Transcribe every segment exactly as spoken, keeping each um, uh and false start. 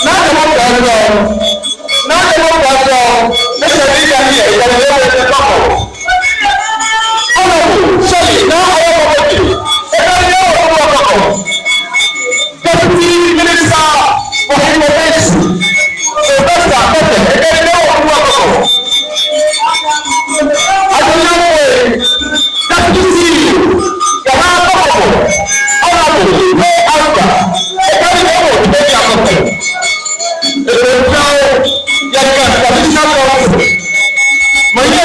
Naa Jemɔ Kɔsɔ, Naa Jemɔ Kɔsɔ, mɛi ni ka ni yɛ kɔkɔ. Honorable Shirley Naa Ayokor Botey, ekari yɛ kɔkɔ. Deputy Minister for Information, Sylvester Tetteh, ekari yɛ kɔkɔ. Adunyamwe, Deputy C E O, Ghana Kɔkɔbɔ, Honorable J. Arthur, ekari yɛ kɔkɔ. Ekari yɛ kɔkɔ, yɛ Ga Traditional Council. Manye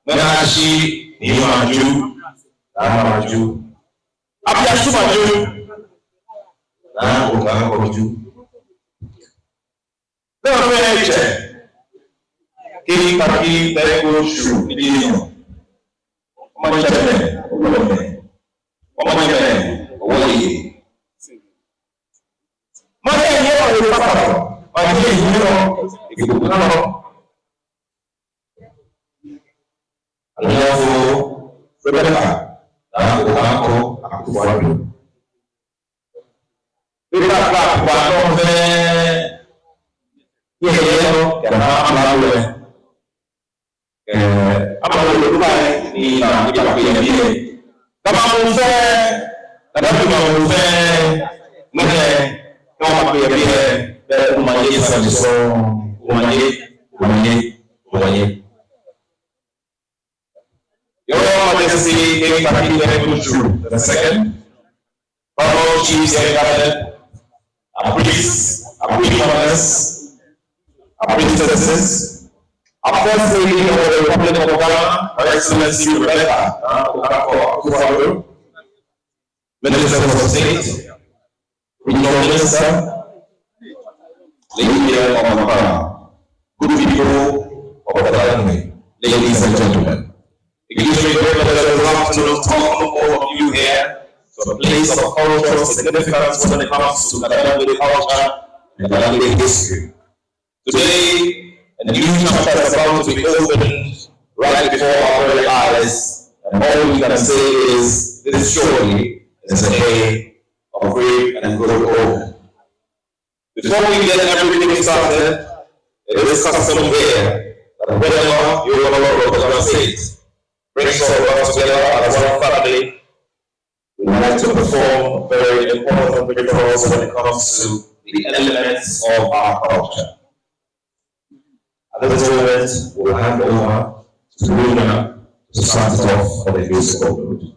Ŋmɛnɛ ashi ni maju, naa maju. Abi ashi maju, naa Okaŋkɔ ju. Nɔ fɛɛ nɔ, King Tackie Teiko Tsuru, ni ji nɔ. Maŋtsɛmɛi, omɛi, omɛi, owo yi. Maŋtsɛ yɛ nɔ, efata nɔ. Maŋtsɛ yɛ nɔ, ekpokpo nɔ. Alaafo Rebecca, naa Okaŋkɔ Akufo-Addo. Rebecca, kpaa nɔ fɛɛ, yɛ yɛ nɔ, kɛ naa amralo lɛ. Ɛɛ, amralo lɛ, Dubai ni naa, ni ba kpe yɛ biɛ. Ga maŋ fɛɛ, Ga maŋ fɛɛ, mɛnɛ, kɛ ba kpe yɛ biɛ, bɛ omanye sane sɔŋŋ, omanye, omanye, omanye. Your Majesty, King Tackie Teiko Tsuru the second, paramount chiefs and government, our priests, our queen mothers, our priestesses, our First Lady of the Republic of Ghana, Her Excellency Rebecca, uh, Okaŋkɔ Akufo-Addo, Ministers of State, Regional Minister, Lady Mayor of Mampara, good people of Gadangme, ladies and gentlemen. It gives me great pleasure this afternoon to welcome all of you here to a place of cultural significance when it comes to Gadangme culture and Gadangme history. Today, a new chapter is about to be opened right before our very eyes, and all we can say is, this surely is a day of great and good omen. Before we get everything started, it is custom here that whenever your Honorable Governor says, brings all of us together as one family, we like to perform very important rituals when it comes to the elements of our culture. At this moment, we'll hand over to Luna to start it off on the musical note.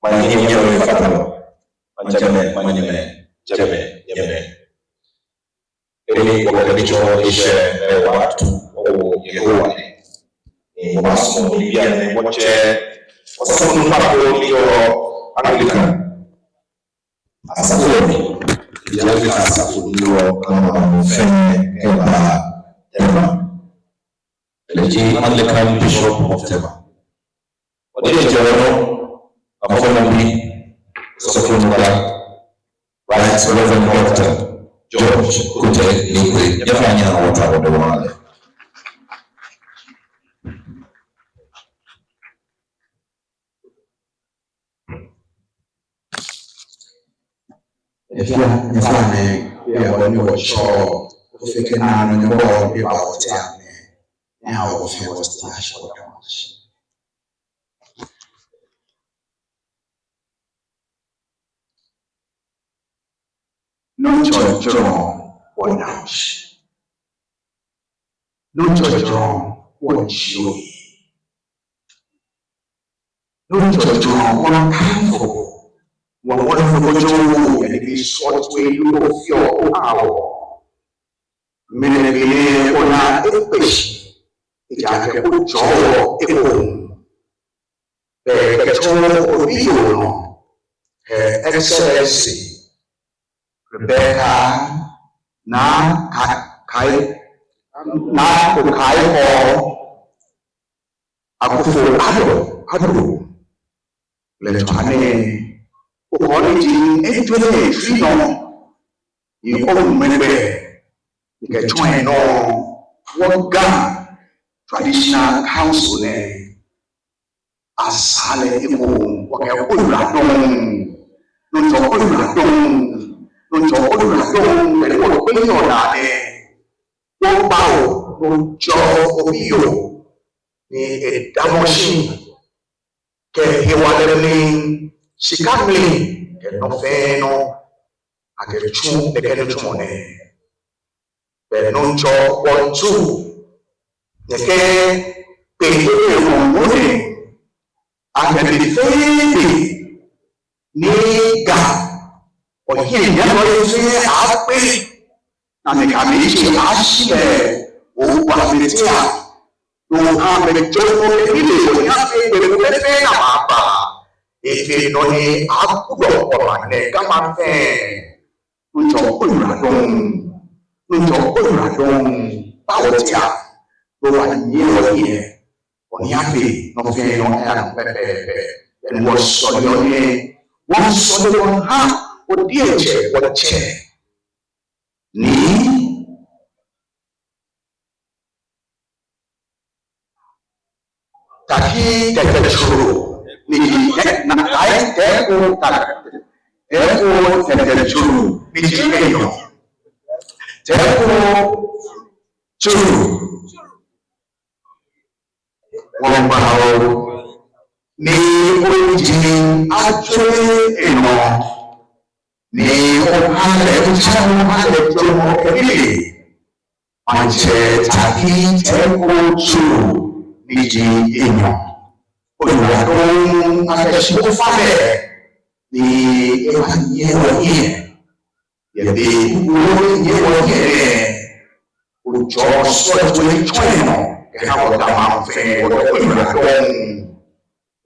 Maŋnyɛmɛi, nyɛmɛi, fata nɔ. Maŋtsɛmɛi, maŋnyɛmɛi, tsɛmɛi, nyɛmɛi. Eni wɔkɛ nitsumɔ eshɛ, eh, wɔtu, wɔwo Yehowa nɛ. Eh, wɔbaasumɔ ni bianɛ wɔtsɛ, wɔsɔfo nukpa ko ni yɔɔ Anglican asafo lɛ mli. Ejaakɛ asafo ni yɔɔ amɛnɔ fɛɛ kɛba Tema. Lɛ ji Anglican Bishop of Tema. Wɔdiɛŋtsɛ wɔnɔ, afɔlɔ bi, osɔfo nukpa, Right Reverend Doctor George Kotey Nii Kwei. Nyɛfɛɛ nyɛhaa wɔtaoɔ wɔdɛ wɔha lɛ. Efia, efia ni, ya bɔ ni wɔtsɔ, ofee kɛ naa nɔ nyɛ bɔ ni ba wɔteŋ nɛɛ, ya wɔfee wɔteŋ ashi wɔdamɔ shi. Nuŋtsɔ jɔɔ wɔnaa shi. Nuŋtsɔ jɔɔ wɔnaa shi. Nuŋtsɔ jɔɔ wɔnaa shi. Wɔnaa shi jɔɔ wɔnaa shi. Wɔnaa shi jɔɔ wɔnaa shi. Mɛni hewɔ ni wɔnaa shi? Ejaakɛ ojɔɔ wɔ ekoŋŋ. Be kɛtsɔ obi yoo nɔ, Her Excellency Rebecca Naa Ka-, Kai, Naa Okaifo Akuffo Addo, Addo. Lɛ tsɔɔ nɛɛ, okɔ ni ji ejwɛ lɛ etri nɔ, ni oŋmɛ gbɛ, ni kɛtsɔ enɔ, wɔ Ga Traditional Council nɛɛ, asaa lɛ ekoŋŋ, wɔkɛɛ oyiwaladɔŋŋ, Nuŋtsɔ oyiwaladɔŋŋ, Nuŋtsɔ oyiwaladɔŋŋ, beni wɔkpee yɔɔ naa nɛɛ, wɔbaa o, Nuŋtsɔ obi yoo, ni edamɔ shi, kɛ hewalɛ mli, shika mli, kɛ nɔ fɛɛ nɔ, akɛtsu nɛkɛ nitsumɔ nɛɛ. Be Nuŋtsɔ wɔtsu nɛkɛ kpee nɛɛ mli, akɛ be fɛɛ be ni Ga, ohiɛ nyɛ nɔ yɛ fɛɛ akpe, ni amɛkɛ amɛtsɛ ashi lɛ, oba amɛteŋ, oha amɛjɔɔmɔ kɛ nilee bɔ ni afee kpee ko fɛɛ ni amɛba. Efee nɔ ni akudɔ kɔma nɛ Ga maŋ fɛɛ. Nuŋtsɔ oyiwaladɔŋŋ, Nuŋtsɔ oyiwaladɔŋŋ, ba wɔteŋ, ni owanyiɛ wɔhiɛ, bɔ ni afee nɔ fɛɛ nɔ aya nɔ pɛpɛɛpɛ. Beni wɔsɔleɔ nɛɛ, wɔsɔleɔ wɔha wɔ diɛŋtsɛ wɔtsɛ Nii Tackie Tetteh Tsuru, ni ji, eh, Naa Tackie Tetteh, Tackie Tetteh Tsuru, ni ji enyɔ. Tetteh Tsuru. Wɔbaa o, ni oji ajwɛ enɔ, ni oha lɛ, otsa oha lɛ jɔɔmɔ kɛ nilee. Maŋtsɛ Tackie Tetteh Tsuru ni ji enyɔ. Oyiwaladɔŋŋ akɛ shi ofa lɛ ni ewanyiɛ wɔhiɛ. Yɛ be ni ewanyiɛ wɔhiɛ lɛ, ojɔɔ sɔlemɔ ni tsɔɔ enɔ kɛha wɔ Ga maŋ fɛɛ, wɔkɛɛ oyiwaladɔŋŋ.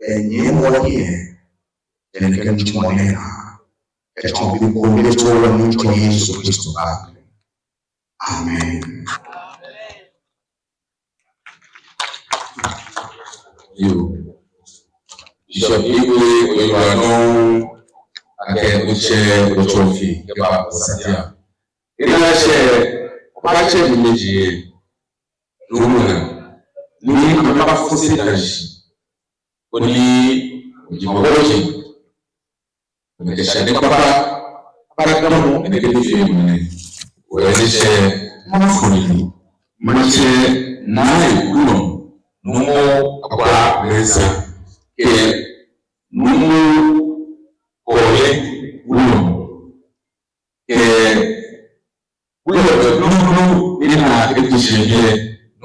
Enyiɛ wɔhiɛ. Enɛ kɛ nitsumɔ nɛɛ naa. Kɛtsɔ obi ko, be tso lɛ Nuŋtsɔ Yesu Kristo ba. Amen. Yoo. Bishop Nii Kwei, oyiwaladɔŋŋ akɛ otsɛ, otsɛ ofe kɛba wɔsaji. Ena shi, obatsɛ mi mɛi ji, nuu muna, ni amɛbafɔse naa shi. Koni oji mɔ ko ji. Amɛkɛ shia ni kpakpa, kpakpa damɔ, amɛkɛ ni fee mɔ nɛɛ. Wɔyɛ ni tsɛ, mafo nii. Maŋtsɛ Naa Wulɔmɔ, Nuumo Akwa Mensah, kɛ Nuumo Kɔɔle Wulɔmɔ, kɛ Wulɔmɔ blublu ni naa eji shi lɛ,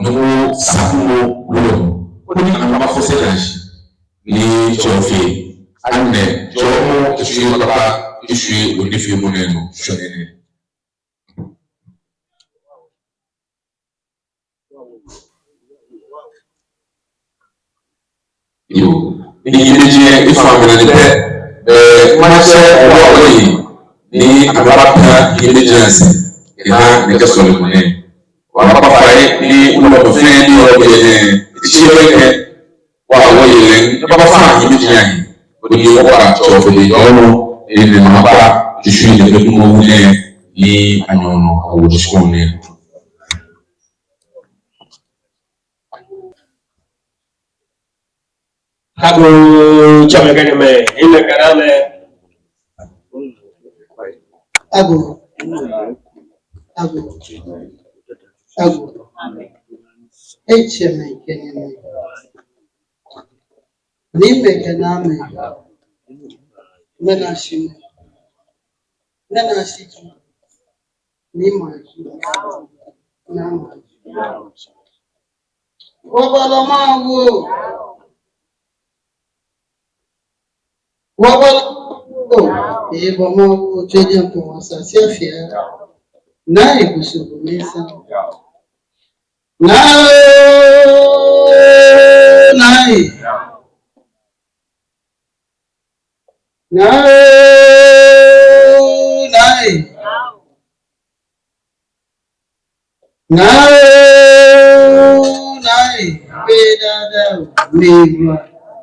Nuumo Sakumo Wulɔmɔ. Koni amɛbafɔse naa shi ni tsɛ ofe, anɛ Jɔɔmɔ kɛ shwiemɔ kpakpa, eshwie wɔnifeemɔ nɛɛ nɔ shwane nɛɛ. Yoo, ni hiɛmɛiji efa amɛnane pɛ, bɛ matsɛ wɔ wɔyi, ni amɛbata hiɛmɛiji lɛ shi kɛha nɛkɛ sɔlemɔ nɛɛ. Wɔbaakpa fai ni wulɔmɔ fɛɛ ni yɔɔ biɛ nɛɛ, etsi lɛ kɛ, wa wɔyi lɛ, ni wɔbafa hiɛmɛiji lɛ ahi, koni wɔbatsɔ fɛɛ jɔɔmɔ, ni amɛba, tsutsu ni kɛ dumɔ wu nɛɛ, ni anyɔ nɔ awo shikpɔŋ nɛɛ. Agoo, tsɛmɛi kɛ nyɛmɛi, hiimɛi kɛ naamɛi. Agoo. Agoo. Agoo. Ei, tsɛmɛi kɛ nyɛmɛi. Hiimɛi kɛ naamɛi. Ŋmɛnɛ ashi. Ŋmɛnɛ ashi. Ni maji. Ni maji. Wɔbɔlɔ mawu. Wɔbɔlɔ mawu. Ee, bɔ mawu, tsɛ diɛŋtsɛ wɔsɛɛ fɛɛ. Naa ekusu bu mɛi sa. Naa, naa. Naa, naa. Naa, naa. Be dada, mɛi wa,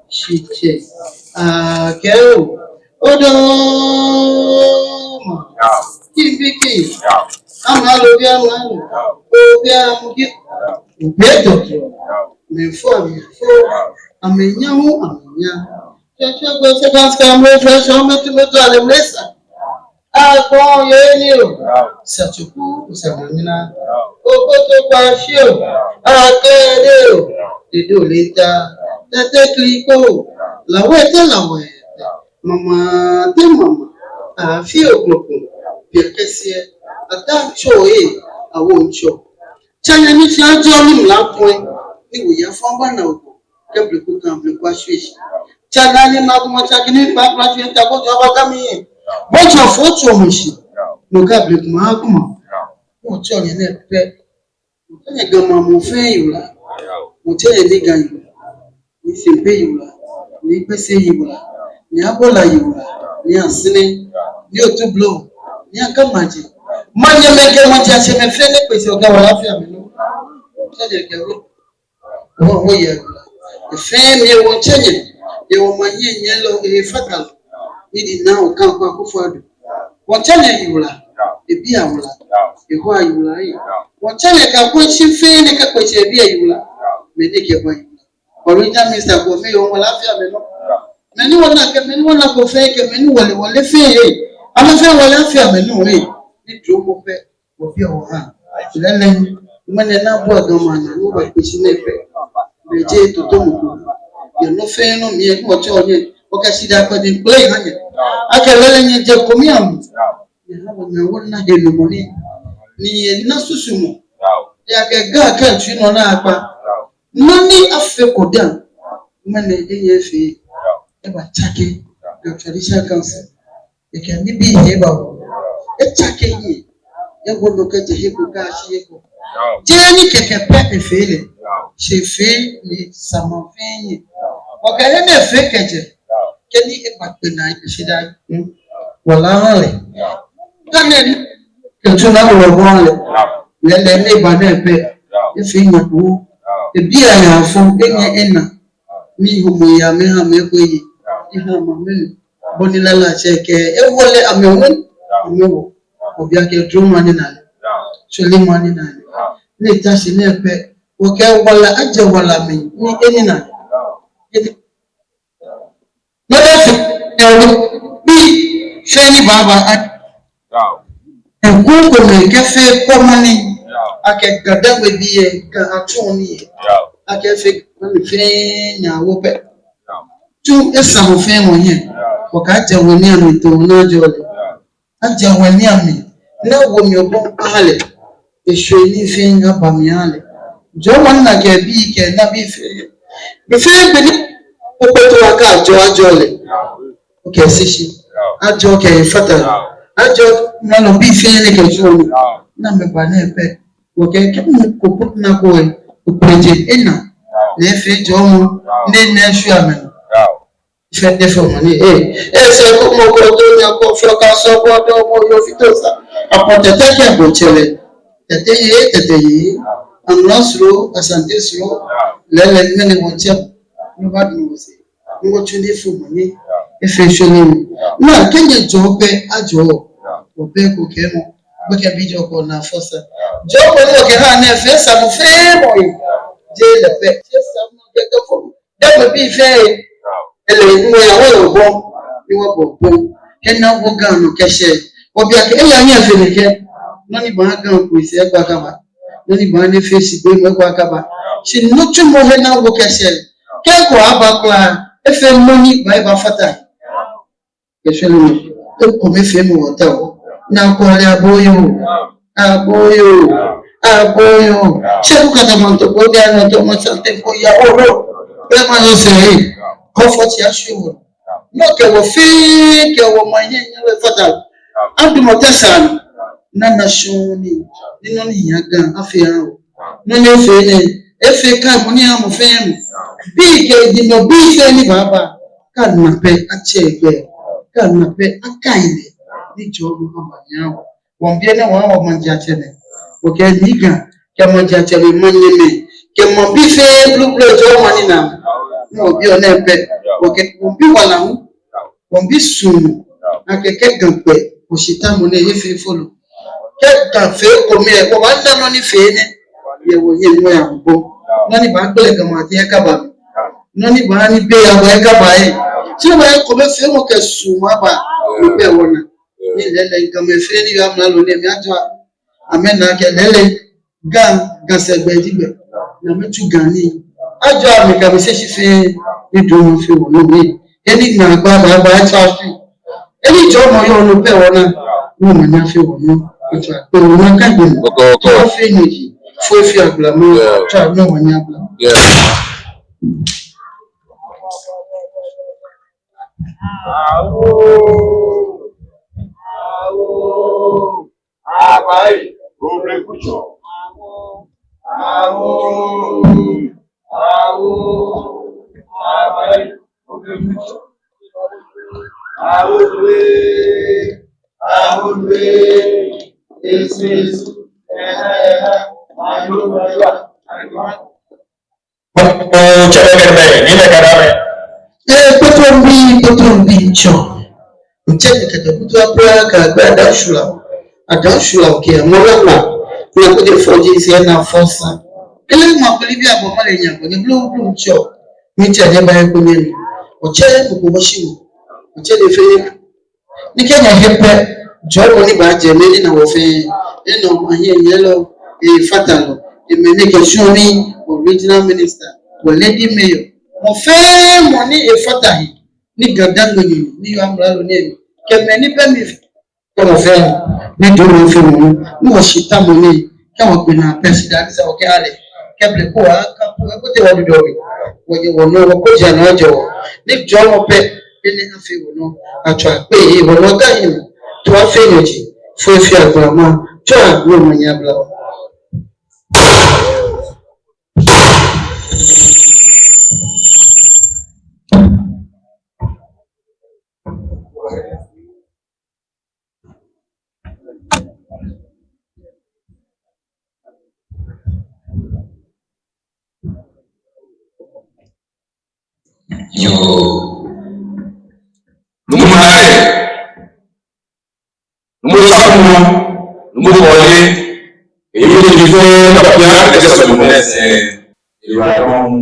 shitsɛ. Akɛ oo. Odɔmɔ. Kimbiki. Amralo bi amralo. Obi amralo. Obi dɔdɔ. Mɛi fo amɛfo. Amɛnya hu amɛnya. Tsɔtsɔ gbɛ sɛ kansi ka mɛi fo sɔ mɛi ti mɛi to ale mɛi sa. Akpɔ yɛ ni oo. Satsuku osamanyina. Okoto kpashi oo. Akɛ de oo. Dedo lɛ ta. Tɛtɛ kliko. Lawɛ tɛ lawɛ. Mama tɛ mama. Afi okloko. Biɛ kɛsiɛ. Ata tsɔ ee. Awo ntsɔ. Tsanya ni shi ajɔ ni mla kɔɛ. Ni wo ya fɔ ba na ogo. Kɛ bleku kan bleku ashwie shi. Tsanya ni ma kuma tsaki ni kpa kpa shwie ta ko jɔ ba kami. Bo tsɔ fo tsɔ mo shi. No ka bleku ma kuma. Mo tsɔ nyɛ nɛɛ pɛ. Mo tsɛ nyɛ Ga maŋ mɔ fɛɛ yiwala. Mo tsɛ nyɛ ni Ga yiwala. Ni Sempe yiwala. Ni Gbese yiwala. Ni Abola yiwala. Ni Asɛrɛ. Ni Otublohum. Ni Akamaje. Manyɛmɛi kɛ maŋtsɛmɛi fɛɛ ni kpee shi okɛ wala fɛɛ amɛnɔ. Mo tsɛ nyɛ kɛ wɔ. Wɔ, wɔyɛ wala. Efee mi wɔtsɛ nyɛ. Yɛ wɔmaŋ hiɛ nyɛlɔ, efata lɔ. Ni di na oka kwa ko fa do. Wɔtsɛ nyɛ yiwala. Ebi awala. Eho ayiwala yi. Wɔtsɛ nyɛ ka ko shi fɛɛ ni ka ko shi ebi ayiwala. Mɛni kɛ ba yiwala. Original minister ko mi yɔɔ wala fɛɛ amɛnɔ. Mɛni wɔna kɛ, mɛni wɔna ko fɛɛ kɛ, mɛni wɔle, wɔle fɛɛ yɛ. Amɛ fɛɛ wɔle fɛɛ amɛnɔ yɛ. Ni dromɔ pɛ. Obi awo ha. Lɛlɛ, ŋmɛnɛ na bua Ga maŋ naa, ni wɔbakpe shi nɛɛ pɛ. Bɛ je toto mɔ ko. Yɛ nɔ fɛɛ nɔ mli yɛ, ni wɔtsɛ nyɛ. Wɔkɛ shidaa kpɛ ni kpele ha nyɛ. Akɛ lɛlɛ nyɛjɛ kome amli. Nyɛha wɔ nyɛ wɔna he nɔ mɔ ni. Ni nyɛna susumɔ. Yɛ akɛ Ga kɛ tsu nɔ naakpa. Nɔ ni afee ko dã. Ŋmɛnɛ enyɛ efee. Ebatsake. Ga Traditional Council. Ekɛ nibii hee bawo. Etsake hiɛ. Ewo nɔ kɛjɛ he ko kɛyashi he ko. Jeee ni kɛkɛ pɛ efee lɛ. Shi efee ni sa maŋ fɛɛ hiɛ. Okɛ he ni efee kɛjɛ. Kɛ ni ebakpe naa eshidaa. Wala ha lɛ. Kane ni kɛ tsu naa wala bɔ lɛ. Lɛlɛ ni eba nɛɛ pɛ. Efee nyɛ ko. Ebi aya fo enyɛ ena. Ni homo ya mɛi ha mɛi ko yi. Eha ma mɛni. Bɔ ni lalatsɛ kɛ, ewɔlɛ amɛ hu, amɛ wɔ. Obi akɛ dromɔ ni naa lɛ. Tsɔlemɔ ni naa lɛ. Ni ta shi nɛɛ pɛ, okɛ wala ajɛ wala mli, ni eni naa lɛ. Eni. Mɛni fi, ɛɛ, bi, fɛɛ ni baba a. Eku ko mɛi kɛ fɛɛ kɔmɔ ni. Akɛ Ga Dangme bii yɛ, Ga atsɔ ni yɛ. Akɛ fɛɛ, mɛni fɛɛ nya wo pɛ. Tsu esa mɔ fɛɛ mɔ hiɛ. Okɛ ajɛ wɛ ni amli to na jɔ lɛ. Ajɛ wɛ ni amli. Na wo mi obɔ aha lɛ. Eshwɛ ni fɛɛ ŋa ba mi aha lɛ. Jɔɔmɔ ni naa kɛ bii kɛ naa bii fɛɛ. Bii fɛɛ be ni okpɛtɔ aka jɔ ajɔ lɛ. okɛ shi. Ajɔɔ kɛ efata. Ajɔɔ nɔ ni bii fɛɛ nɛkɛ jɔɔ ni. Namɛi ba nɛɛ pɛ. Wɔkɛ kɛ mɔ ko kpo na ko ɛ, okpleje ena. Ni efee jɔɔmɔ, ni ena eshwie amɛnɔ. Fɛɛ, efee mɔ ni, ee, ese ko mɔ ko to nya ko fɔ ka sɔ ko do mɔ yo fito sa. Apɔ Tɛtɛ kɛ bo tsɛlɛ. Tɛtɛ yɛ, Tɛtɛ yɛ. Amla sro, Asante sro. Lɛɛlɛŋ mɛni wɔtsɛ. Nɔ ba dun wɔsɛɛ. Ni wɔtsu ni efee mɔ ni, efee shoni mɔ. Ni kɛ nyɛjɔɔ pɛ, ajɔɔ. Wɔbɛ ko kɛ mɔ. Gbekɛbii jɔɔ ko ni afɔ sa. Jɔɔmɔ ni wɔkɛha nɛɛ fɛɛ sa mɔ fɛɛ mɔ yi. Jeee lɛ pɛ. Jeee sa mɔ kɛ kɛ fɔ. Dama bii fɛɛ. Ele ŋmɛ ya wɔ bɔ. Ni wɔbɔ bɔ. Kɛ na wɔ Ga nɔ kɛshɛ. Wɔbi akɛ eya nyɛ fɛɛ nɛkɛ. Nɔ ni baa Ga ko sɛɛ gba kaba. Nɔ ni baa ni efee shi gbɛ mɔ gba kaba. Shi nitsumɔ he na wɔ kɛshɛ. Kɛ ko aba kwraa. Efee nɔ ni baa ebafata. Kɛshɛ nɔ. Ekomefeemɔ wɔtaoɔ. Naa kɔle aboyoo. Aboyoo. Aboyoo. Shɛ ko kata mantɔ ko de anɔ tɔ masante ko ya oro. Bɛ ma yɔ sɛɛ. Kɔfɔ ti ashwie wɔ. Nɔ kɛ wɔ fɛɛ kɛ wɔ ma yɛ nyɛ lɛ fata. Adumɔ tɛ sa. Nana shoni. Ni nɔ ni ya Ga afee awo. Nɔ ni efee nɛɛ, efee ka mɔ ni amɔ fɛɛ mɔ. Bii kɛ edimɔ bii fɛɛ ni baaba. Kɛ ana pɛ atsɛ gbɛ. Kɛ ana pɛ akai lɛ. Ni jɔɔmɔ aba nya wɔ. Wɔmiibi enɛ wɔha wɔ maŋjiatsɛmɛi. Wɔkɛ Nii Ga, kɛ maŋjiatsɛmɛi, maŋnyɛmɛi. Kɛ maŋbii fɛɛ blublu jɔɔmɔ ni na. Ni wɔbi onɛ pɛ. Wɔkɛ, wɔmiibi wala hu. Wɔmiibi suɔmɔ, akɛ kɛ Ga kpɛ, wɔshitamɔ nɛɛ efee folo. Kɛ Ga fee ekome, wɔbaana nɔ ni fee nɛɛ. Yɛ wɔhiɛ ni wɔya bɔ. Nɔ ni baagbele Ga maŋ ati ekaba. Nɔ ni baa ni be aba ekaba yɛ. Shi wɔbakomefeemɔ kɛ suɔmɔ aba. Ni be wɔna. Ni lɛɛlɛŋ Gamɛi fɛɛ ni yɔɔ amralo nɛɛ mli ajɔɔ. Amɛna akɛ lɛɛlɛŋ. Ga, Ga sɛɛ gbɛ ji gbɛ. Ni amɛtsu Ga nii. Ajɔɔ amɛ Ga amɛsɛɛ shi fɛɛ. Ni duŋ afee wɔnɔ mli. He ni naagba baaba atswa shi. He ni jɔɔmɔ yɔɔ nɔ pɛ wɔna. Ni omanye afee wɔnɔ. Atswa akpe wɔnɔ ka gbɛ. Kɔkɔɔkɔ. Tswa fɛɛ nyɛ ji. Fo efee agbla mɔ. Yeah. Tswa ni omanye agbla. Yeah. Awo. Awo. Abai, obrekutsɔ. Awo, awo, abai, obrekutsɔ. Awo lue, awo lue, esu esu, ɛha ɛha, ayo ayo, ayo. Kpɔtɔɔ tsɛ lɛ kɛ mɛi, ni lɛ kɛ damɛ. Ee, kpɔtɔɔ mbi, kpɔtɔɔ mbi tsɔ. Mitsɛ ni kɛtɛ kutu apla ka gbe Ada Shula. Ada Shula okɛ mɔ la ma. Na ko de fɔ ji sɛɛ na fɔ sa. Kɛlɛ ma kuli bi abɔ ma lɛ nya bɔ ni blu blu tsɔ. Mitsɛ ni ba yɛ ko nyɛ ni. Otsɛ ni ko bɔ shi mɔ. Otsɛ ni fee. Ni kɛ nyɛhe pɛ, jɔɔmɔ ni baajɛ mɛi ni na wɔ fɛɛ, enɔ maŋ hiɛnyiɛlɔ, efatalɔ, emɛ ni kɛ shɔmi, wɔ regional minister, wɔ lady mayor, mɔ fɛɛ mɔ ni efata he, ni Ga-Dangme nyɔŋ, ni yɔɔ amralo nɛɛ mli, kɛ mɛi ni bɛ mli fɛɛ, kɛ mɔ fɛɛ, ni duŋ mɔ fɛɛ mɔ, ni wɔshitamɔ nɛɛ, kɛ wɔgbe naa pɛ shidaa ni sa wɔkɛha lɛ. Kɛ blɛ ko wa, ka ko, eko te wa dudu mi. Wɔnyɛ wɔnɔ, wɔkɔ ja na jɔ. Ni jɔɔmɔ pɛ, enɛ afee wɔnɔ. Atswa akpe, wɔnɔ ka yi. Tswa fɛɛ nyɛ ji. Fo efee agbla mɔ. Tswa ni omanye abla wɔ. Yoo. Nuumo Nai. Nuumo Sakumɔ. Nuumo Kɔɔle. Eyi ni fɛɛ ka bia kɛ sɔlemɔ nɛɛ sɛɛ. Ewa dɔŋ.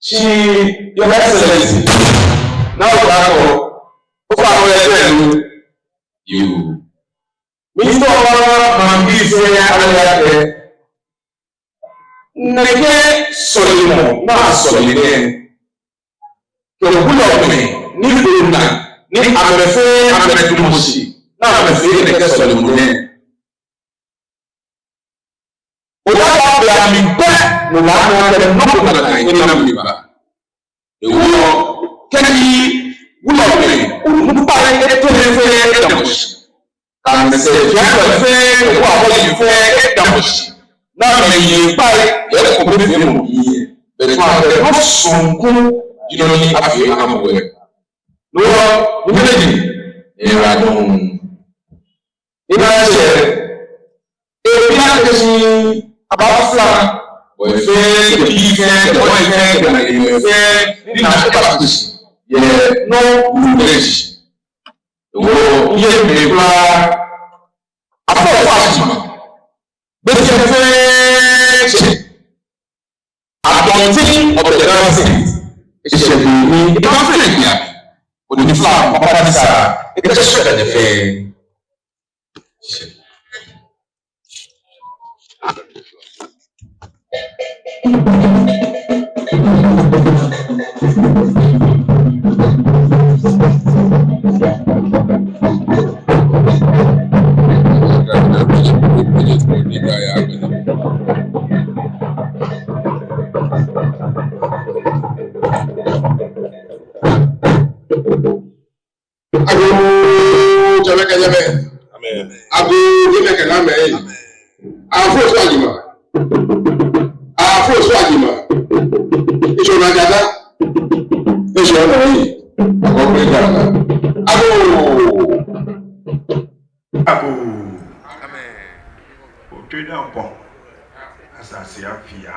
Shi, Your Excellency, now that for, for our friend, you. Mister Obama, maŋbii fɛɛ ale akɛ, nɛkɛ sɔlemɔ ni asɔle nɛɛ, kɛ bulɔmɛi ni dona, ni amɛfɛɛ amɛdamɔ shi, ni amɛfee nɛkɛ sɔlemɔ nɛɛ. Obaaba be mli pɛ, no lɛ ana akɛ nɔ ko nakai ni na mli ba. Hewɔ kɛji wulɔmɛi onukpai etee he fɛɛ edamɔ shi, kansɛɛ jwɛŋmɔ fɛɛ kɛ wɔ abɔji fɛɛ edamɔ shi, ni amɛye kpai yɛ kɔkɔɔfeemɔ mli lɛ, belɛ tswa akɛ nɔ soŋŋ ji nɔ ni afee amɛ. No hewɔ, no mli lɛ, eradɔŋ. Ina sɛ, ebi akɛ shi abafla, wɔfɛɛ, ebi fɛɛ, wɔfɛɛ, ebi fɛɛ, ni na eba shi yɛ nɔ wulu lɛ shi. Hewɔ, yɛ mli kwraa, afɔ fɔ ashi ma. Bɛ shi fɛɛ tsɛ. Abontenn of the Ghana State. Eshɛ be ni eba fɛɛ gbɛ. Onukpa, papa ni sa, ekɛ shwɛ ni fɛɛ. Agoo, jɛmɛ kɛ nyɛmɛi. Amɛɛ. Agoo, nyɛmɛi kɛ lamɛi. Amɛɛ. Afro Osu Ajima. Afro Osu Ajima. Eshɔ naa jata. Eshɔ naa yi. Agoo, kpɛ jata. Agoo. Agoo. Amɛɛ. Otoi daa bɔ. Asaase afia.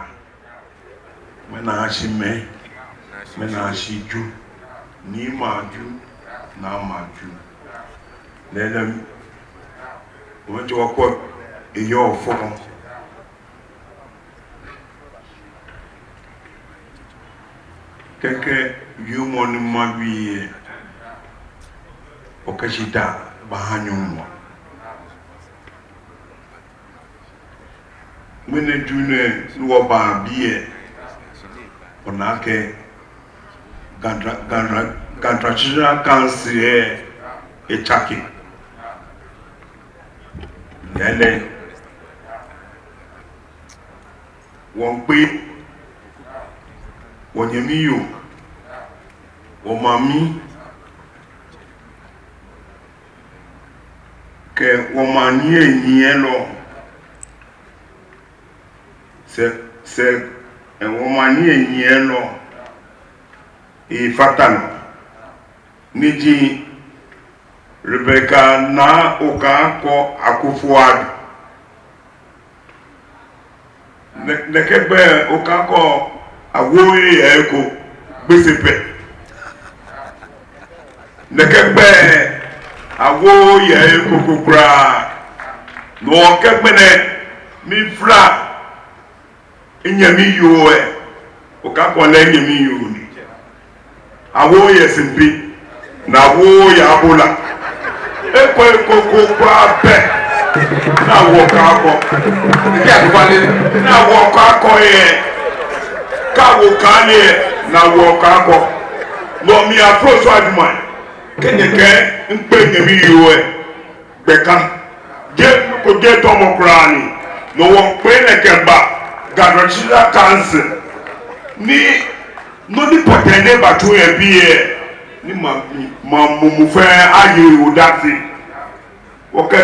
Mɛni ashi mɛi, mɛni ashi Ju, niimɛi aJu, naamɛi aJu. Lɛɛlɛŋ, wɔmiitsɛ wɔkɔ eyɔɔ fɔmɔ. Kɛkɛ, wiemɔ ni mawie lɛ, okɛ shidaa baaha Nyɔŋmɔ. Ŋmɛnɛ Ju nɛɛ ni wɔba biɛ, ona akɛ Ga Tra-, Ga Tra-, Ga Traditional Council lɛ etsake. Lɛɛlɛŋ, wɔmiikpee wɔnyɛmi yoo, wɔmami, kɛ wɔmaŋ nyiɛnyiɛlɔ, sɛ, sɛ, ɛ, wɔmaŋ nyiɛnyiɛlɔ, efatalɔ, ni ji Rebecca Naa Okankor Akufo-Addo. Nɛ-, nɛkɛ gbɛi Okankor, awooo he yɛ he ko, Gbese pɛ. Nɛkɛ gbɛi, awooo he yɛ he ko kwraa. No hewɔ kɛ ŋmɛnɛ mifla minyɛmi yoo lɛ, Okankor lɛ minyɛmi yoo ni. Awooo he yɛ Sempe, ni awooo he yɛ Abola. He ko he ko kwraa bɛ ni awooo Okankor. Ni kɛ adukwale, ni awooo Okankor yɛ. Kɛ awooo Okankor yɛ, ni awooo Okankor. No mli Afro Osu Ajima, kɛ nyɛkɛɛ miikpee minyɛmi yoo lɛ, gbɛ ka. Jeee nɔ ko, jeee tɔmɔ kwraa ni. No hewɔ wɔkpee nɛɛ kɛba Ga Traditional Council. Ni nɔ ni pɔtɛɛ ni ebatsu yɛ biɛ, ni maŋ, maŋ mumɔ fɛɛ aye odase. Wɔkɛ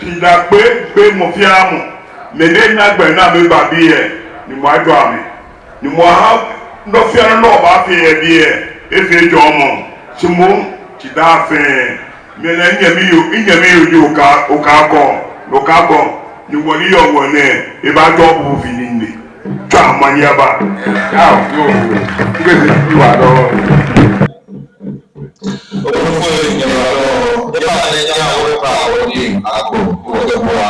shidaa kpee, kpee mɔ fɛɛ mɔ. Mɛi ni naagba ni amɛba biɛ, Nyɔŋmɔ ajɔɔ amɛ. Nyɔŋmɔ aha nɔ fɛɛ nɔ ni wɔbaafee yɛ biɛ, efee jɔɔmɔ. Shi moŋ, shidaa fɛɛ. Mɛni, minyɛmi yoo, minyɛmi yoo ji Oka-, Okankor, Okankor, ni wɔle yɔɔ wɔnɛɛ, ebaajɔɔ bo fɛɛ ni nɛ. Tswa omanye aba. Ao, yoo, ŋkɛ se yi wa dɔ. Okunfo yi nyɛ wa dɔ, eba nɛ ja wɔkpa wɔdɛŋ ako, wɔkɛ bua.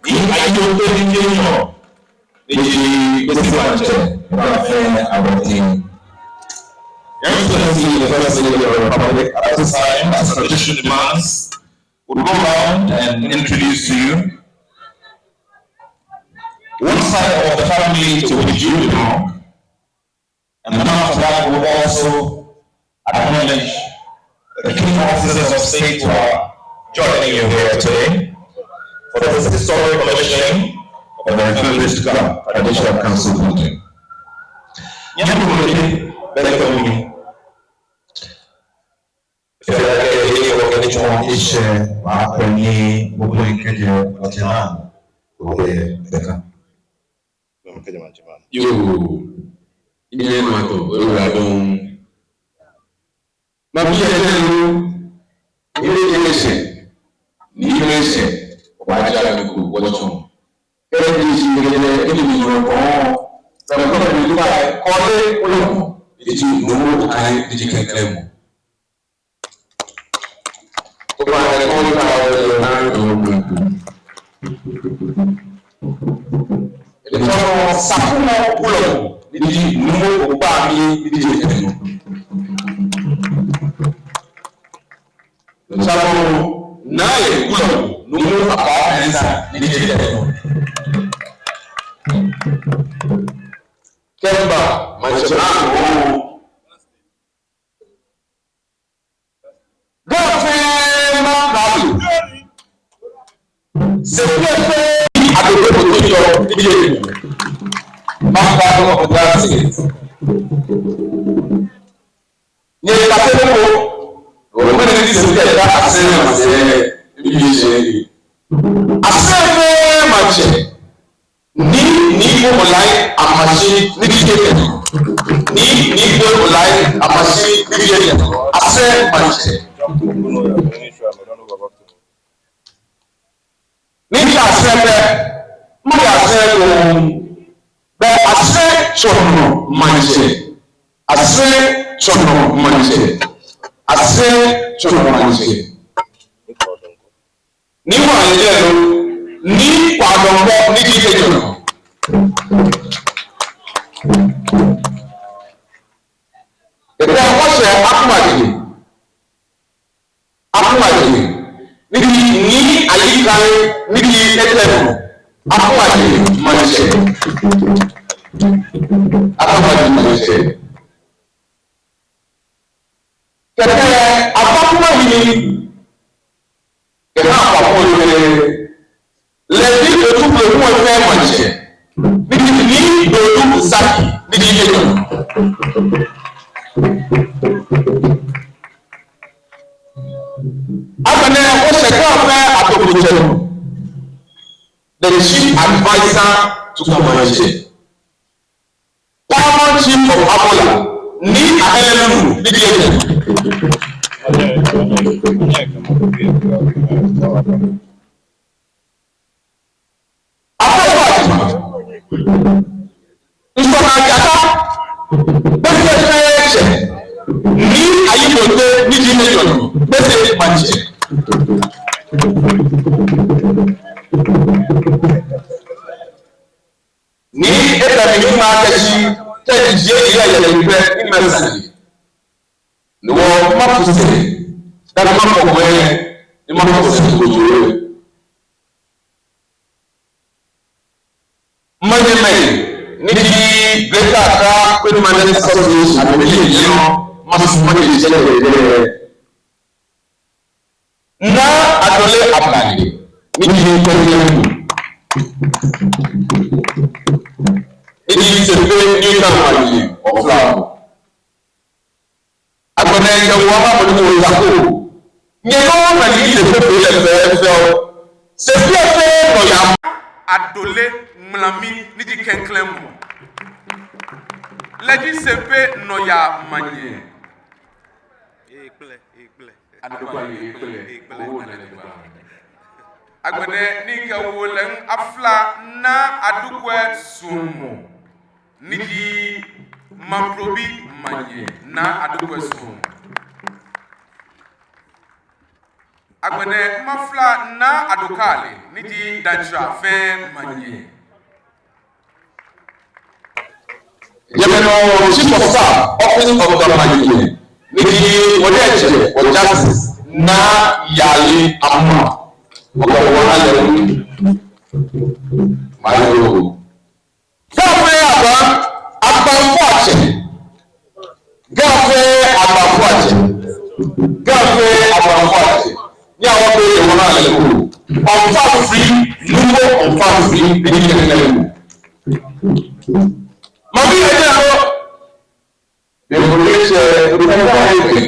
Ni ayi ope ni kɛ nyɔ. Ni ji Gbese Maŋtsɛ, Oblahii Abɔde. Your Excellency, the First Lady of the Republic, at this time, as tradition demands, will go round and introduce to you one side of the family to which you belong, and then after that, we'll also acknowledge the key officers of state who are joining you here today for this historic commissioning of the refurbished Ga Traditional Council building. Nyɛmimɛi, bɛlɛ kɛ mumi, Tsɔɔ eshɛ wa kpɛ ni mɔ ko ni kɛjɛ wɔtsɛ naa. Okɛ bɛka. Yoo, inyɛ nɔ tɔ, oyiwaladɔŋŋ. Mabi yɛ tɛŋŋ, ibe kɛ eshɛ, ni ibe eshɛ, wa ja mi ko wɔtsɔɔ. Kɛ eji kɛ eji ni mi nɔ kɔ, kɛ mɔ ko ni ba kɔ lɛ, kɔ lɛ mɔ, eji nɔ ko kai, eji kɛkɛ mɔ. Obaanyɛ okɔ lɛ, obaanyɛ okɔ lɛ. Ele tsɔɔ Sakumɔ Kulɔ, ni ji Nuumo Okpamli, ni ji etɛ nɔ. Tsɔɔ Nai Kulɔ, Nuumo Akwa Mensah, ni ji etɛ nɔ. Kɛmiiba maŋtsɛ naa nɔ. Ga fɛɛ maŋkralo. Sɛbi fɛɛ Adodo Kotoyɔ, ni ji Maŋkralo of Ga State. Nyɛ kase ko, omɛ ni sɛbi da Asɛrɛ maŋtsɛ, ni ji Asɛrɛ. Asɛrɛ fɛɛ maŋtsɛ. Nii, Nii Olai Amashi, ni ji etɛ nɔ. Nii, Nii Olai Amashi, ni ji etɛ nɔ. Asɛrɛ maŋtsɛ. Ni ji Asɛrɛ bɛ, mɔ ji Asɛrɛ ko, bɛ Asɛrɛ Tsɔnɔ maŋtsɛ. Asɛrɛ Tsɔnɔ maŋtsɛ. Asɛrɛ Tsɔnɔ maŋtsɛ. Nii Wa Yɛ Jɛ Lo, Nii Kwao Dɔnkɔ, ni ji etɛ nɔ. Ekɛ Wɔshɛ Akumaje, Akumaje, ni ji Nii Ayi Kai, ni ji etɛ nɔ. Akumaje maŋtsɛ. Akumaje maŋtsɛ. Kɛkɛ Abakumahini, kɛkɛ Abakumahini, lɛ ji Dodu Blɔfo fɛɛ maŋtsɛ, ni ji Nii Dodu Zaki, ni ji etɛ nɔ. Agbɛnɛ Wɔshɛ Ga fɛɛ Adokotsɛ, the chief adviser to Ga Maŋtsɛ. Paramount Chief of Abola, Nii Ahele Lulu, ni ji etɛ. Abakumahini, Nsɔnaa Jata, Gbese fɛɛ tsɛ, Nii Ayi Bonte, ni ji etɛ nɔ, Gbese maŋtsɛ. Ni etɛ ni ŋmaa kɛshi, kɛji yɛ yɛ yɛ gbɛ ni mɛi sane. Ni wɔ ma fu se, dani ma fɔ gbɛ, ni ma fɔ se ko jo. Manyɛmɛi, ni ji Greater Accra Queen Mother's Association, amɛ ni yɛ nɔ, ma fu ma ni jɛ yɛ yɛ. Naa Adole Ablade, ni ji etɛ nɔ, ni ji Sempe New Town Manyɛ of Flabu. Agbɛnɛ kɛ wɔ ma mɔ ni wɔ zako. Nyɛ nɔ na ni ji Sempe fɛɛ lɛ fɛɛ fɛɛ o. Sempe fɛɛ nɔyaa. Adole Mlamli, ni ji klɛŋklɛŋ mɔ. Lɛ ji Sempe nɔyaa Manyɛ. Ekpele, ekpele. Adole ekpele. Ekpele. Owo na lɛ gba. Agbɛnɛ ni kɛ wɔ lɛ afla Naa Adukwɛ Suɔmɔ, ni ji Mamprobi Manyɛ, Naa Adukwɛ Suɔmɔ. Agbɛnɛ mafla Naa Adokale, ni ji Danchira fɛɛ Manyɛ. Yɛ mɛi nɔ Chief of Staff, Office of Government, ni ji wɔ diɛŋtsɛ wɔ Justice Naa Yali Ama, okɛ wɔ ha lɛ. Mayo. Ga fɛɛ Agba, Agbafoiatsɛ. Ga fɛɛ Agbafoiatsɛ. Ga fɛɛ Agbafoiatsɛ. Ni awɔ bɛ yɛ wɔ naa lɛ ko. Ɔfa fri, Nuumo Ɔfa fri, bi ni kɛ lɛ ko. Mabi yɛ jɛ lɔ. Bɛ ko lɛ tsɛ, ko lɛ ko lɛ.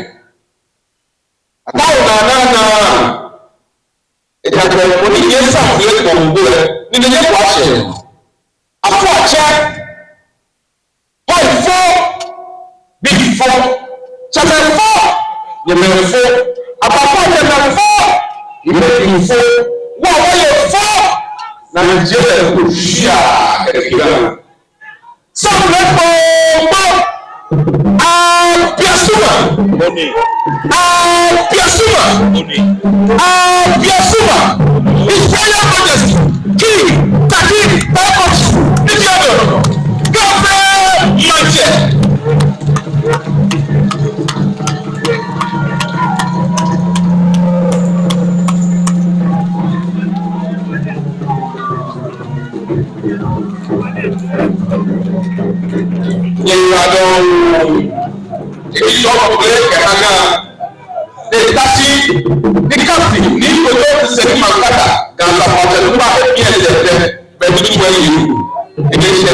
Akao naa naa naa Nyɛmɛi fo, Apaafo nyɛmɛi fo, nyɛmɛi fo, wɔ wɔyɛ fo, Nigeria ko shia kɛkɛ. Sɔflɛ kpokpo, Abiasuma, Abiasuma, Abiasuma, His Royal Majesty, King Tackie Teiko Tsuru, Idiado, Gafre Maŋtsɛ. Nyɛyiwaladɔŋŋ, ebi sɔfo kɛ aga, ni ta shi, ni kafo, ni kojo ti sɛɛ ni maŋ kata, Ga Asafoiatsɛ ni ba ebi ɛ lɛ tɛ, bɛ ni wɔ yi, ebi sɛ,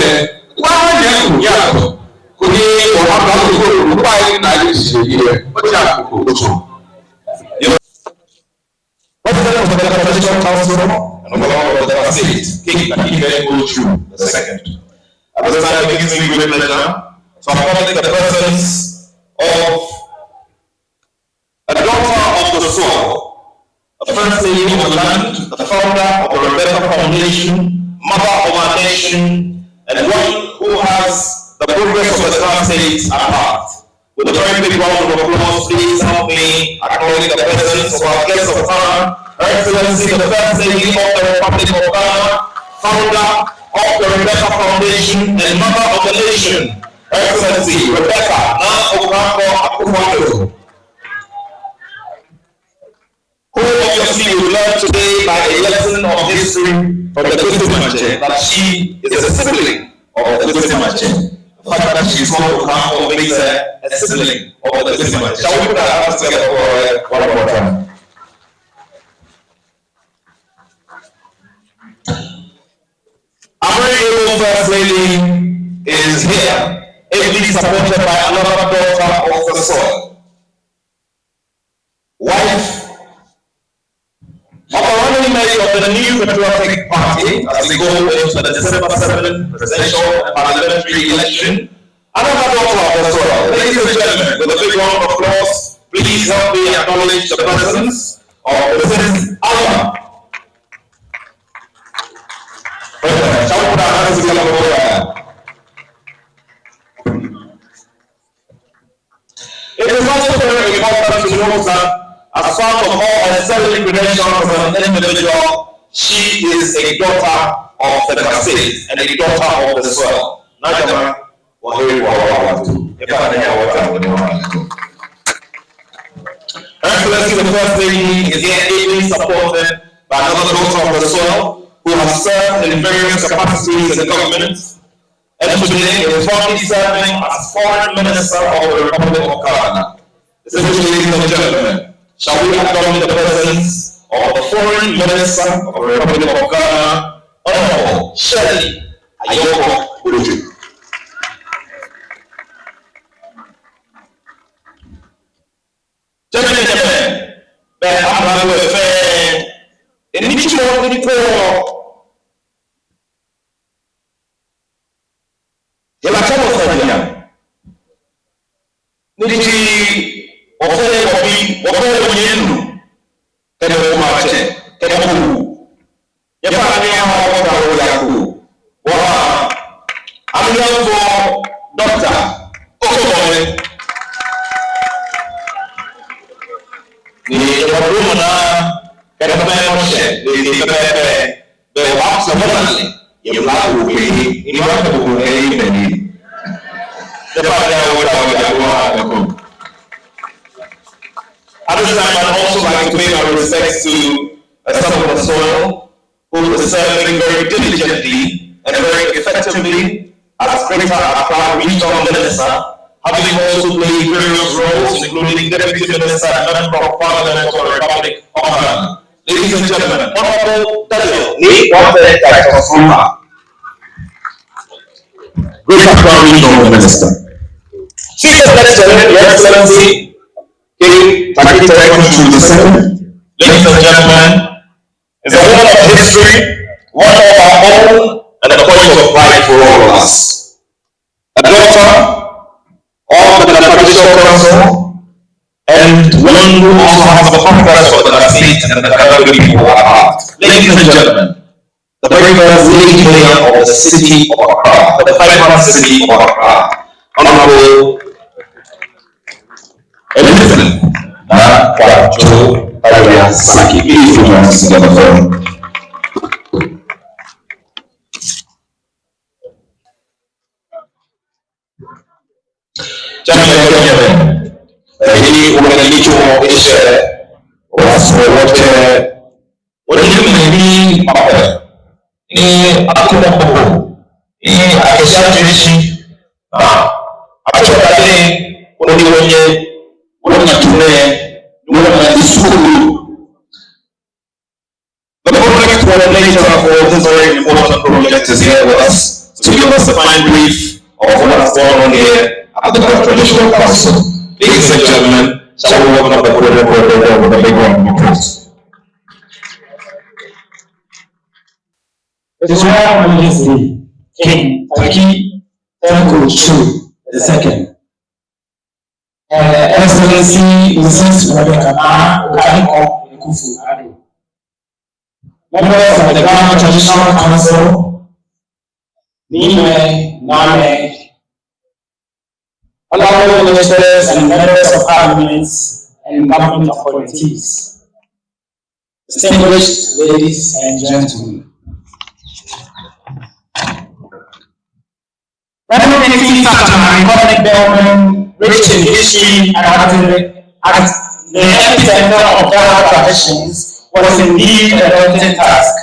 wa nyɛ ya. Koni wɔha Apaafo ko, wɔha yi na yi shi yi, wɔte akoko so. President of the Traditional Council and Honorable of the State, King Tackie Teiko Tsuru the second. At this time, it gives me great pleasure to acknowledge the presence of a daughter of the soil, a first lady of the land, the founder of the Rebecca Foundation, mother of our nation, and one who has the progress of the Ga State at heart. With a very big round of applause, please help me acknowledge the presence of our guest of honor, Her Excellency the First Lady of the Republic of Ghana, founder of the Rebecca Foundation and mother of the nation, Her Excellency Rebecca Nana Okankor Akuffo-Addo. Who obviously will learn today by a lesson of history from the Kwesi Maŋtsɛ that she is a sibling of the Kwesi Maŋtsɛ. The fact that she is called Okankor makes her a sibling of the Kwesi Maŋtsɛ. Shall we put our hands together for her one more time? Our very able First Lady is here, ably supported by another daughter of the soil. Wife of the running mate of the New Patriotic Party as we go into the December seventh presidential and parliamentary election, another daughter of the soil. Ladies and gentlemen, with a big round of applause, please help me acknowledge the presence of Missus Alma. Shall we put our hands together for her? It is also very important to note that as part of all her sterling credentials as an individual, she is a daughter of the Ga State and a daughter of the soil. Naa Jama, wɔhereɔ wɔyeɔ wɔyeɔ. Efa ne ya wɔta wɔne wɔn. Her Excellency the First Lady is here ably supported by another daughter of the soil who has served in various capacities in government. And today is proudly serving as Foreign Minister of the Republic of Ghana. Distinguished ladies and gentlemen, shall we acknowledge the presence of the Foreign Minister of the Republic of Ghana, Honorable Shirley Ayorkor Botchway. Jɛmɛ, jɛmɛ, bɛ amralo fɛɛ, enitsumɔ ni ko Hela tsɛ mɔ fɛɛ biɛ. Ni ji wɔfɛɛ wɔbii, wɔfɛɛ wɔnyɛmi nuu, kɛ wɔmaŋtsɛ, kɛ wɔkuu. Nyɛfainɛ nyɛhaa wɔkpa wɔya ko. Wɔha amralo Doctor Okomole. Ni wɔdamɔ naa kɛ wɔfɛɛ wɔshɛ, ni wɔfɛɛ wɔfɛɛ. Bɛ wɔbaaku sɔlemɔ naa lɛ, yɛ mla ko kɛ, ni wɔkɛ ko kɛ, ni mɛni. The father of our Yahuwah. At this time, I'd also like to pay my respects to a son of the soil who is serving very diligently and very effectively as Greater Accra Regional Minister, having also played various roles, including Deputy Minister and Member of Parliament of the Republic of Ghana. Ladies and gentlemen, Honorable Daniel Nii Kwantey Titus Ampah, Greater Accra Regional Minister. Chief Executive, Your Excellency King Tackie Teiko Tsuru the second. Ladies and gentlemen, is a woman of history, one of our own, and a point of pride for all of us. A daughter of the Traditional Council and One who also has the confidence of the state and the Ga Dangme people at heart. Ladies and gentlemen, the very first Lady Mayor of the city of Accra, the vibrant city of Accra, Honorable Elizabeth Naa Kwatsor Aryasaki. Please join us together for Tsɛmɛi kɛ nyɛmɛi, eyi wɔmɛi ni tsɔɔ eshɛ, wɔsɛɛ wɔtsɛ, wɔnyɛmimɛi ni mapɛ, ni akɔmɔ kpokpo, ni akɛ shi atsɛ shi, ni atsɛ shi ni wɔnyɛ, wɔnyɛ wɔna tsu nɛɛ, ni wɔna ni sukuu. The project coordinator for this very important project is here with us to give us a fine brief of what has gone on here at the Ga Traditional Council. Ladies and gentlemen, shall we welcome the coordinator with a big round of applause? His Royal Majesty King Tackie Teiko Tsuru the second. Her Excellency Missus Rebecca Naa Okaiko Akufo-Addo, members of the Ghana Traditional Council, Niimɛi, Naamɛi, honorable ministers and members of parliament and government appointees, distinguished ladies and gentlemen. Replicating such an iconic building rich in history and at the, at the epicenter of Ghana traditions was indeed a daunting task.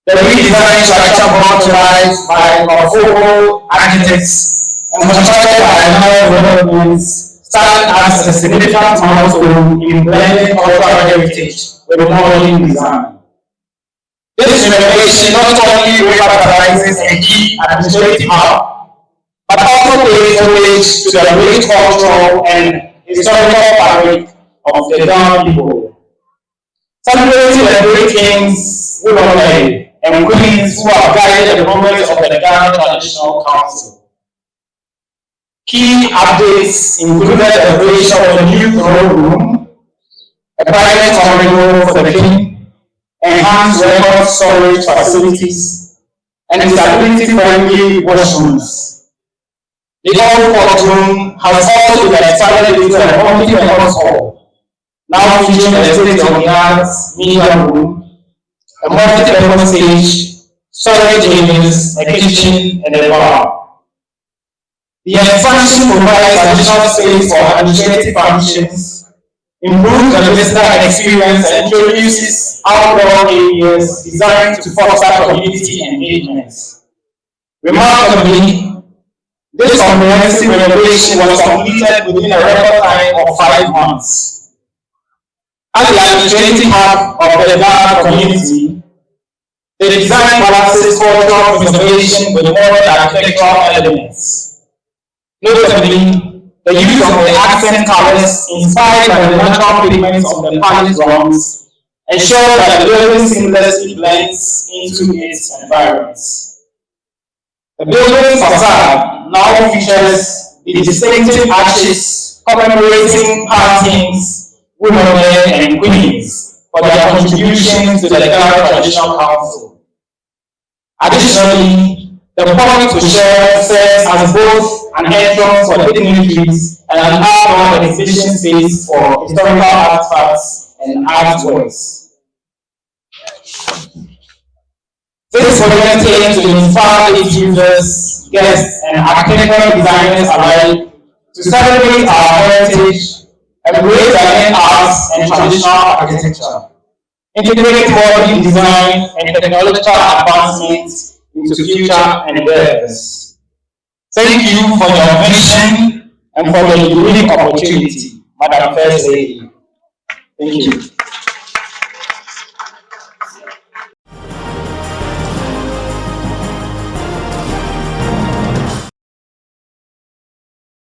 The redesigned structure, brought to life by Nkurɔfoɔ architects and constructed by Nile Developments, stand as a significant milestone in blending cultural heritage with modern design. This renovation not only revitalizes a key administrative hub, but also pays homage to the rich cultural and historical fabric of the Ga people. Celebrating the great kings who honor and queens who have guided the progress of the Ghana Traditional Council. Key updates included the creation of a new throne room, a private corridor for the king, enhanced record storage facilities, and disability-friendly washrooms. The old courtroom has also been expanded into a multi-purpose hall, now featuring a state-of-the-art media room, a multi-purpose stage, storage areas, a kitchen, and a bar. The expansion provides additional space for administrative functions, improves the visitor experience, and introduces outdoor areas designed to foster community engagement. Remarkably, this comprehensive renovation was completed within a record time of five months. As the administrative hub of the Ga community, the design balances cultural preservation with modern architectural elements. Notably, the use of the accent colors inspired by the natural pigments of the palace grounds ensure that the building seamlessly blends into its environment. The building's facade now features the distinctive arches commemorating past kings, women, and queens for their contributions to the Ga Traditional Council. Additionally, the porch serves as both an entrance for dignitaries and an outdoor exhibition space for historical artifacts and artworks. This project aims to inspire its users, guests, and architectural designers alike to celebrate our heritage, embrace Ghanaian arts and traditional architecture, integrate modern design and technological advancements into future endeavors. Thank you for your vision and for the unique opportunity, Madam First Lady. Thank you.